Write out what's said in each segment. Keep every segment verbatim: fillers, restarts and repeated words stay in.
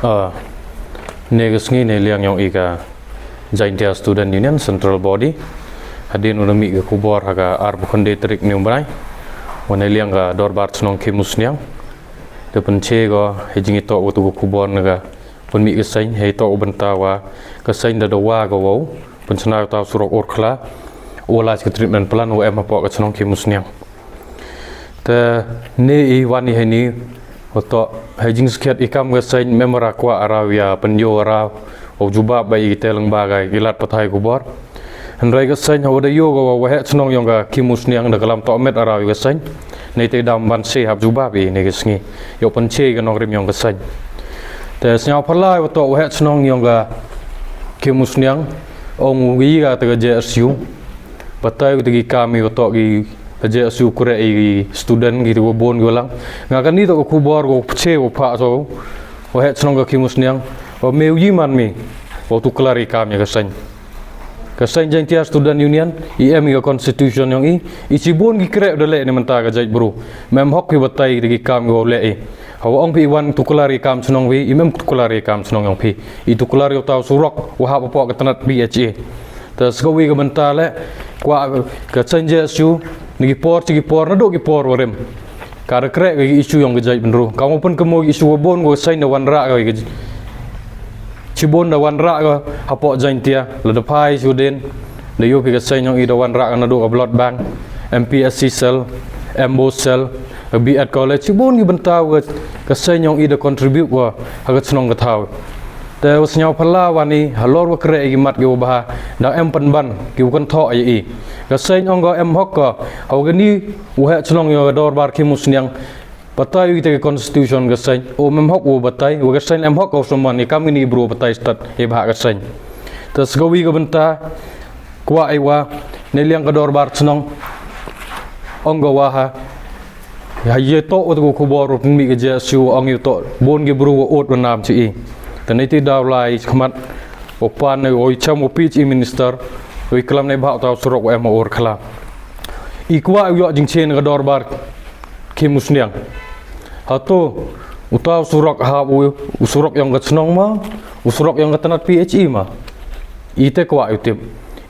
Ah, ne ka sngi ne liang yong i ka Jaintia Student Union Central Body. Hadien u da mih ka khubor ha ka arphaw khyndai tarik ni u bnai. Wa ne liang ka dorbar chnong Khimusniang. Te pynche ko, hei jingitoh wa tu ka khubor na ka pynmih ka seng, hei toh u bynta wa ka seng da dawa ka wow pynchna ka tau surok Urkhla, wa lai ka treatment plant wa em hapoh ka chnong Khimusniang. Te ne i wan i hei ni, wa toh hei jingskhiat i kam ka seng member a kwah araw ya pynyoh araw, wow jubab ba i te lang ba ka i lat pathai khubor. Hynrei ka seng hawa da yoh ka wa waheh chnong yong ka Khimusniang da klam toh met araw ya ka seng. Nei te dam ban se hap jubab i ne ka sngi. Yoh pynche ka nongrim yong ka seng. Te sñiaw phala wa toh waheh chnong yong ka Khimusniang. Ong u gi ka te ka J S U. Patai u te ki kam i wa toh ki ka J S U kure i ki student ki te wa bon ki wa lang. Nga ka ni toh ka khubor ko pche wa pha so. Waheh chnong ka Khimusniang. Wa me u yi man mi. Wa tu klari kam ya ka seng. Ka seng Jaintia Student Union, i em i ka constitution yong i, i chibun ki kreh da leh ni mynta ka jaitbru. Mem hok ki batai ki kam ki wow leh i. Hawa ong phi i wan tukular i kam chnong phi, i mem tukular i kam chnong yong phi. I tukular i u tau surok, wa hap hapoh ka tnat P H E. Te saka wi ka bynta leh, kwah ka seng J S U, ni ki por, chi ki por, na du ki por warim. Ka da kreh ka issue yong ka jaitbynru. Ka mo pun ka mo issue wa bun ka seng da wanrah ka, ka chibun da wanrah ka hapoh Jaintia, la da phai issue din, da yoh phi ka seng yong i da wanrah ka na du ka blood bank, M P S C cell, M B O cell, ka B Ed College, chibun ki bynta ka, ka seng yong i da contribute wa ha ka chnong ka thaw. Te wa sñiaw phala wa ni, halor wa kreh ki mat ki wa bha, da em pynban, ki wa kynthoh ya i. Ka seng ong ka em hok ka, hawa ka ni, u heh chnong yong ka dorbar Khimusniang, batai u ki te ka constitution ka seng, u mem hok u batai, wa ka seng em hok u saman, i kam ki ni bru batai stad, i bha ka seng. Te saka wi ka bynta, kwah i wa, ne liang ka dorbar chnong, ong ka wa ha, ha ye toh wa tu ku khubor u mi ka J S U, ong i toh, bun ki bru wa ut wa nam chi i. Te ne ti daw lai, khmat, u pan, u i cham, u P H E minister, u i klam ne bha u tau surok wa em Urkhla. I kwah u yoh jingchen ka dorbar Khimusniang. Hato, u tau surok hap u, u surok yong ka chnong ma, u surok yong ka tnat P H E ma. I te kwah u tip.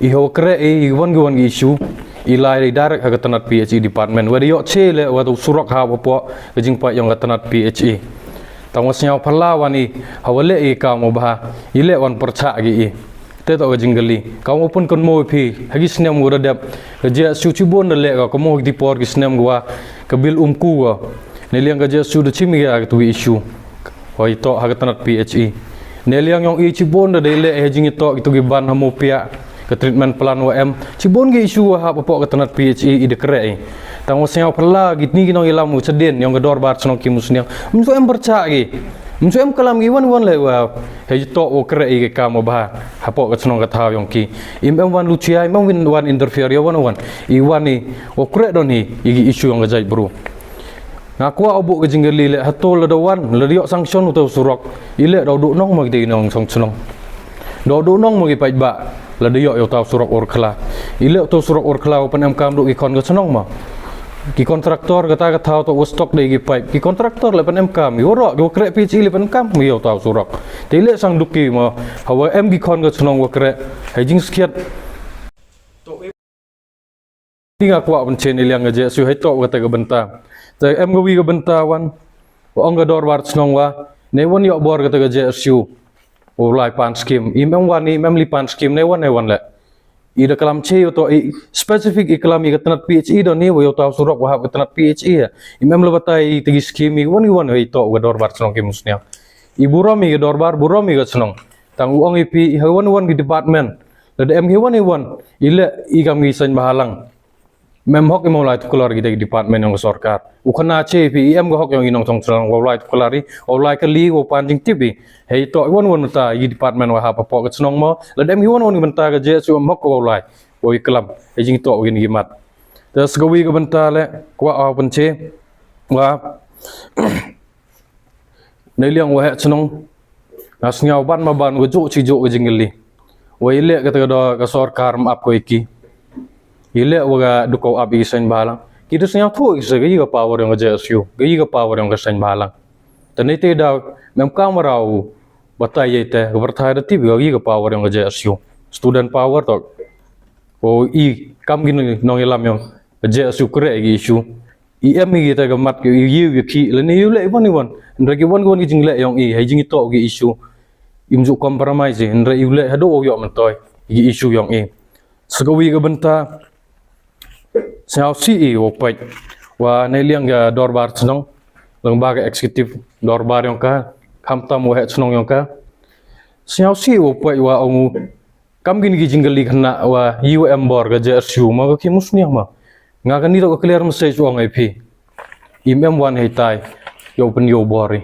I hawa kreh i, i wan ki wan ki issue, i lai direct ha ka tnat P H E department. Wa da yoh che leh, wa da u surok hap hapoh, ka jingpait yong ka tnat P H E. Tang wa sñiaw phala wa ni, hawa leh i kam u bha, i leh wan pyrchah ki i. Te toh ka jingkylli. Ka mo pun kan mo phi, ha ki snem wa da dep, ka J S U chibun da leh ka, ka mo ki por ki snem wa, ka bil um ku wa. Ne liang ka J S U da chim ya ka tu issue. Wa i toh ha ka tnat P H E. Ne liang yong i chibun da dei leh ha jingitoh ki tu ki ban ha mo pia, ka treatment plant wa em. Chibun ki issue wa hap hapoh ka tnat P H E i da kreh i. Tang wa sñiaw phala ki ni ki nong i lam u chadien yong ka dorbar chnong Khimusniang. Msu em pyrchah ki. Msu em klam ki wan wan leh wa. Hei toh u kreh i ka kam u bha, hapoh ka chnong ka thaw yong ki. Im em wan luchia, im em win wan interfere, ya wan wan. I wan i, u kreh don hi, i ki issue yong ka jaitbru. Nga kwah u buh ka jingkylli leh, hato la da wan, la da yoh sanction u tau surok. I leh da u du nong ma ki te nong song chnong. Da u du nong ma ki paidbah, la da yoh u tau surok Urkhla. I leh u tau surok Urkhla, u pan em kam du ki khon ka chnong ma. Ki contractor kata ka thaw toh wa stock de ki pipe. Ki contractor le pan em kam, i warok, i wa kreh P H E le pan em kam, i u tau surok. Te le sang duk ki ma, hawa em ki khon ka chnong wa kreh, hei jingskhiat. Ti nga kwah ban chen i liang ka J S U hei toh kata ka bynta. Te em ka wi ka bynta wan, wa ong ka dorbar chnong wa, ne wan yoh bor kata ka J S U. U lai pan scheme, i mem wan, i mem li pan scheme, ne wan, ne wan le. I da klam che u toh i specific i klam i ka tnat P H E do ni, wa yoh tau surok wa hap ka tnat P H E ya. I mem la batai i tigi scheme i wan i wan i toh ka dorbar chnong Khimusniang. I burom i ka dorbar, burom i ka chnong. Tang u ong i phi, i ha wan wan ki department. La da em hi wan i wan, i le i kam ki seng bahalang. Mem hok i mo lai tukular ki te ki department yong ka sorkar. U khana che phi i em ka hok yong i nong song chnong wa lai tukular i, wa lai ka li wa pan jingtip i. Hei toh i wan wan mynta i department wa hap hapoh ka chnong mo. La da em hi wan wan mynta ka J S U em hok wa lai. Wa i klam, hei jingtoh wa ki ni ki mat. Te sa ka wi ka bynta le, kwah u pynche. Wa Ne liang wa heh chnong, nga sngew ban ma ban ka jooh chi jooh ka jingkylli. Wa i leh kata ka do ka sorkar ym ap ko i ki. I leh wa ka du ko ap i seng balang. Ki da sngew thoh i se ka i ka power yong ka J S U, ka i ka power yong ka seng balang. Te neite daw, mem kam raw, Batai ya ite, ka pyrthai da tip ya ki ka power yong ka J S U. Student power toh. O i kam ki nong-, nongyalam yong ka J S U kre ki issue. I em i ki te ka mat ki i yu ya ki le ni yu le i wan i wan. Ndra ki wan wan ki jingle yong i, hei jingitoh ki issue. Im ju compromise, ndra i le hadu o yoh myntoi ki issue yong i. Sa ka wi ka bynta, sñiaw si i wow pait wa neiliang ka dorbar chnong, lyngba ka executive dorbar yong ka, khamtam waheh chnong yong ka. Sñiaw si i wow pait wa ong u, kam kini ki jingkylli khynnah wa i wa em bor ka J S U ma ka Khimusniang ma. Nga kani toh ka clear message wa ngai phi. Im em wan hei tai yow pynyoh bor i.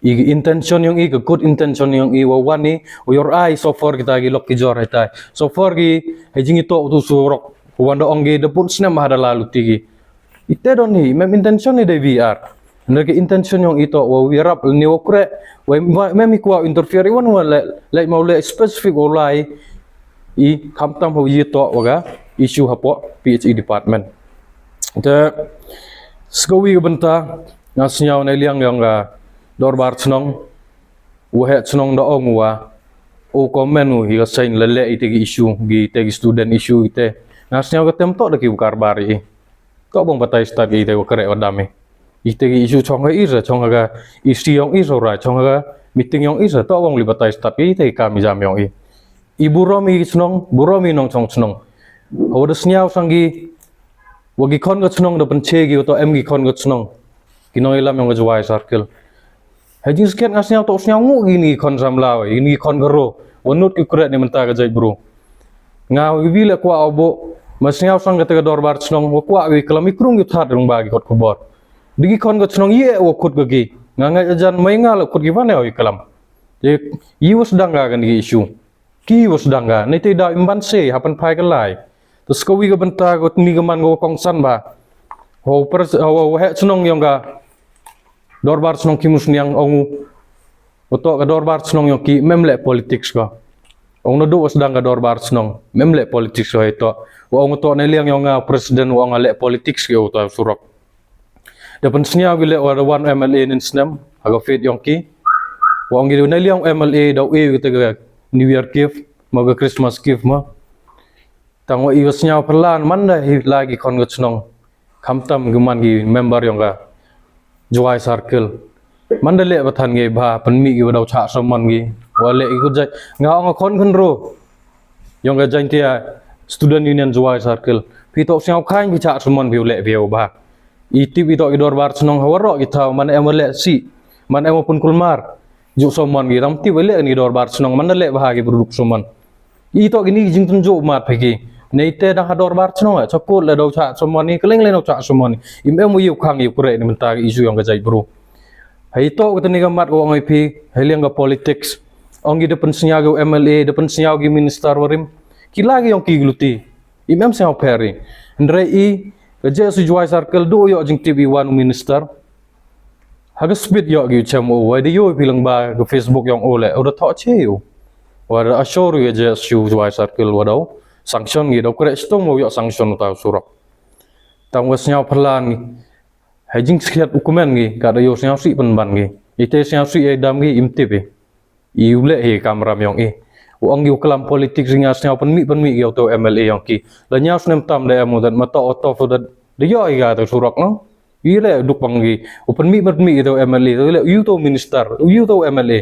I ki intention yong i, ka good intention yong i, wa wan i, wa yor ai, so far kita ki lok ki jor hei tai. So far ki, hei jingitoh tu surok, wa wan da ong ki, da pun snem ha da lalu ti ki. Ite don hi, mem intention i da V R. Nda ki intention yong i toh, wa wi rap ni wa kre, wa, wa mem i kwah interfere, i wan wa le, le mau le specific wa lai, i khamtam ho i toh wa ga, issue hapoh P H E department. Te, sa ka wi ka bynta, nga sñiaw neiliang yong ka dorbar chnong, waheh chnong da ong wa, o comment u hi ka seiñ le le ite ki issue, ki ite ki student issue ite. Nga sñiaw ka tem toh da ki u karbar i. Toh bang batai stad ki ite wa kre wa dam i. Ite ki issue chong ha i ra, chong ha ka issue yong i ra, chong ha ka meeting yong i ra, toh bang li batai stad ki ite ki kam i jam yong i. I burom i chnong, burom i nongchong chnong. Hawa da sñiaw sang ki, wa ki khon ka chnong da pynche ki, wa toh em ki khon ka chnong. Ki nongyalam yong ka Jowai Circle. Hei jingskhiat nga sñiaw toh sñiaw ngu kini ki khon samla, kini ki khon ka ro. Wa nud ki kre ni mynta ka jaitbru. Nga wi le kwah o bo, ma sñiaw sang kata ka dorbar chnong, wa kwah wi klam i krung i thad rung ba ki khot khubor. Di ki khon ka chnong ye wa khut ka ki. Nga nga jan mai nga la khut ki wan ya wi klam. Ye, i wa sdang ka kani ki issue. Ki wa sdang ka, ni te da im ban se, hapan phai ka lai. Te sa ka wi ka bynta ko ni ka man ko kongsan ba. Ho pres-, ho waheh chnong yong ka dorbar chnong Khimusniang ong u. Wa toh ka dorbar chnong yong ki mem le politics ko. Ong na du wa sdang ka dorbar chnong, mem le politics ko hei toh. Wa ong toh neiliang yong nga president wa ong le politics ki o ta surok. Da pynsñiaw ki le wa da wan M L A nin snem, ha ka fete yong ki. Wa ong ki da neiliang M L A da u e ki te ka New Year gift, ma ka Christmas gift ma. Tang wa i wa sñiaw pyrlan man da hi la ki khon ka chnong. Khamtam ki man ki member yong ka Jowai Circle. Man da le bathan ki bha, pynmih ki wa daw chah saman ki. Wa le ki ku jai, nga ong a khon khynro yong ka Jaintia Student Union Jowai Circle. Phi toh sñiaw khain phi chah saman phi u le phi u bha. I tip i toh ki dorbar chnong ha waroh ki thaw, man em wa le si, man em wa pun kulmar. Ju saman ki dam tip wa le ni dorbar chnong, man da le bha ki bru duk saman. I toh kini ki jingtynjuh mat phi ki. Nei te dang ha dorbar chnong, eh, chakut le daw chah saman ni, keleng le daw chah saman ni. Im em wa yoh khang yoh kre ni mynta ki issue yong ka jaitbru. Hei toh kata ni ka mat ko ong i phi, hei liang ka politics. Ong ki da pynsñiaw ki u M L A, da pynsñiaw ki minister warim. Ki la ki yong ki gluti. Im em sñiaw pher i. Hynrei i, ka J S U Jowai Circle du yoh jingtip i wan u minister. Ha ka speed yoh ki u chem o, wa da yoh phi lang ba ka Facebook yong o le, o da thoh che o. Wa da assure u ya J S U Jowai Circle wa daw sanction ki, daw kre stom wa yoh sanction ta surok. Tang wa sñiaw pyrlan ki. Hei jingskhiat u kmen ki, ka da yoh sñiaw si pynban ki. Ite sñiaw si ya dam ki, im tip i. I u le hi kamram yong i. U ong ki u klam politics ri nga sñiaw pynmih pynmih ki u te u M L A yong ki. La ñiaw snem tam da em u dat ma toh u toh u dat da yoh i ka te surok no. I le duk bang ki. U pynmih pynmih ki te u M L A, te le u te u minister, u te u M L A.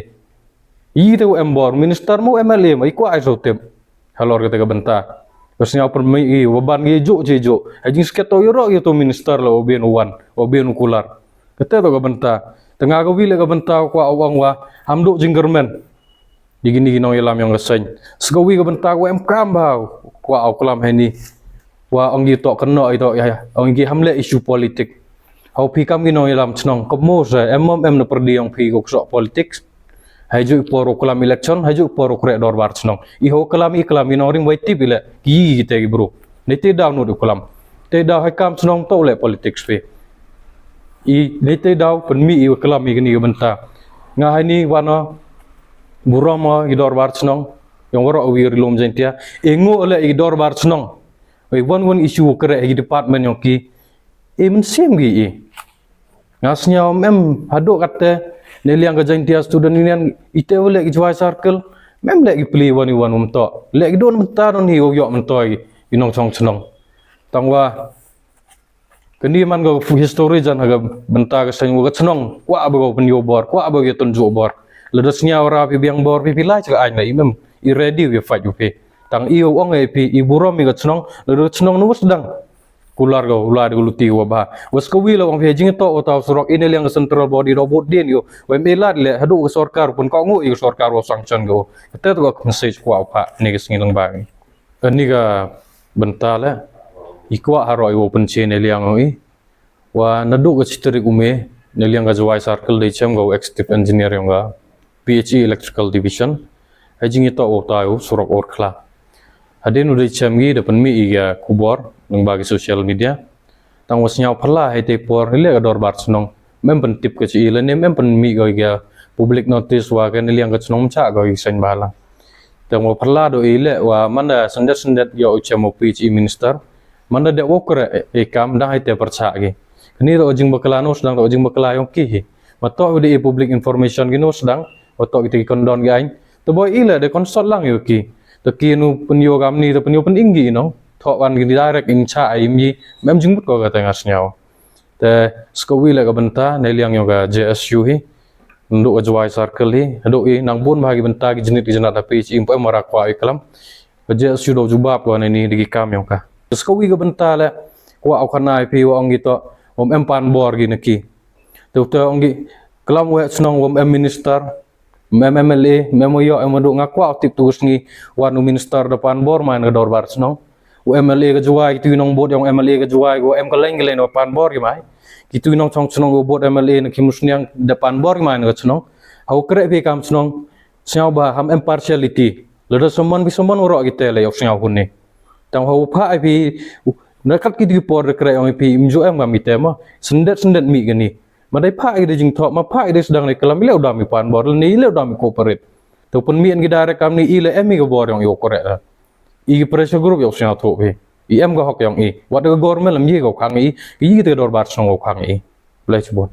I te u em bor, minister mo M L A ma i kwah i so tip. Halor kata ka bynta. Ka sñiaw pynmih ki, wa ban ki ju chi ju. Hei jingskhiat toh i roh ki te u minister la u bien u wan, u bien u kular. Kata toh ka bynta. Te nga ka wi le ka bynta kwah u ong wa, ham du jingkyrmen. Di kini ki nongyalam yong ka seiñ. Sa ka wi ka bynta wa em kam bha, kwah u klam hei ni. Wa ong ki toh kynnoh i toh ya, ong ki ham le issue politik. Hau phi kam ki nongyalam chnong, ka mo sa, em mom em na pyrdi yong phi ko ksoh politics. Hei ju i por u klam election, hei ju i por u kre dorbar chnong. I hau klam i klam i nongrim wai tip i le, ki yi ki te ki bru. Nei te daw nud u klam. Te daw hei kam chnong toh le politics phi. I nei te daw pynmih i klam i kini ka bynta. Nga hei ni wan o burom o i dorbar chnong. Yong waroh wi ri lum Jaintia. I ngu le i dorbar chnong. I wan wan issue kre i department yong ki. I mynsiem ki i. Nga sñiaw em hadooh katte, neiliang ka Jaintia Student Union, ite wa leh ki Jowai Circle, em leh ki pli wan i wan um toh. Leh ki don mynta don hi u yoh mynta i nongchong chnong. Tangwa, kani man ka history jan ha ka bynta ka seng wa ka chnong, kwah ba ka pynyoh bor, kwah ba ka tynjuh bor. Lada sñiaw ra phi biang bor, phi phi lai cha ka aiñ la i mem, i ready u ya fight u phi. Tang i u ong e phi, i burom i ka chnong, lada ka chnong nu sdang. Kular ka, u lai da ka luti wa bha. Wa ska wi la ong phi, jingtoh wa tau surok, i neiliang ka central body, robot din yo. Wa em e lad le, hadooh ka sorkar, pun ka ngu i ka sorkar wa sanction ko. Kate tu ka message kwah u pha, ni ka sngi lang bha. Ani ka bynta le, i kwah haroh i wa pynche neiliang i. Wa nadooh ka chi tarik u May, neiliang ka Jowai Circle da chem ka u executive engineer yong ka P H E Electrical Division. Hei jingtoh wa tau surok Urkhla. Hadien u da chem ki da pynmih i ka khubor, nang ba ki social media. Tang wa sñiaw phylla hei te por, i le ka dorbar chnong. Mem pyntip ka chi i le ne, mem pynmih ka i ka public notice wa ka neiliang ka chnong cha ka i seng bala. Tang wa phylla do i le wa manda sendet sendet yoh u chem u P H E minister. Manda de wa kre e kam dang hei te pyrchah ki. Kani do jingbakla nu sdang do jingbakla yong ki hi. Ma toh u de i public information ki nu sdang, wa toh ki te ki kondon ki aiñ. Te boi i le de consult lang yoh ki. Te ki nu pynyoh kam ni, te pynyoh pyninggi nong. Toh wan ki direct in cha ai mi, mem jingmut ko ka te nga sñiaw. Te ska wi le ka bynta, neiliang yong ka J S U hi. Nadooh ka Jowai Circle hi, hadooh i, nang bun bha ki bynta ki jinit ki jinat da P H E, em poi mara kwah i klam. Ka J S U do jubab ko ne ni da ki kam yong ka. Ska wi ka bynta le, kwah u khana i phi wa ong ki toh, wa em pan bor ki na ki. Te u te ong ki, klam wa chnong wa em minister, em M L A, em wa yoh, em wa dooh nga kwah u tip tu ka sngi, wa nu minister da pan bor mai na ka dorbar chnong. U M L A ka Jowai, ki tu nong bot yong M L A ka Jowai, wa em ka leng ka leng wa pan bor ki mai. Ki tu nongchong chnong wa bot M L A na ki musniang da pan bor ki mai na ka chnong. Hau kre phi kam chnong, sñiaw ba ham impartiality. Lada someone bi someone u roh ki te le yoh sñiaw hun ni. Tang hau pha phi, na kat ki di por da kre yong phi, im ju em kam i te ma. Sendet sendet mi ka ni. Ma dei pha i de jingtoh, ma pha i de sdang le klam, i le u dam i pan bor, le ni le u dam i cooperate. Te pynmih ki direct kam ni i le em i ka bor yong i u kre. I ki pressure group yoh sñiaw thoh phi. I em ka hok yong i. Wat ka government lam ye ka khang i, i ki te dorbar chnong ka khang i. Blai chibon.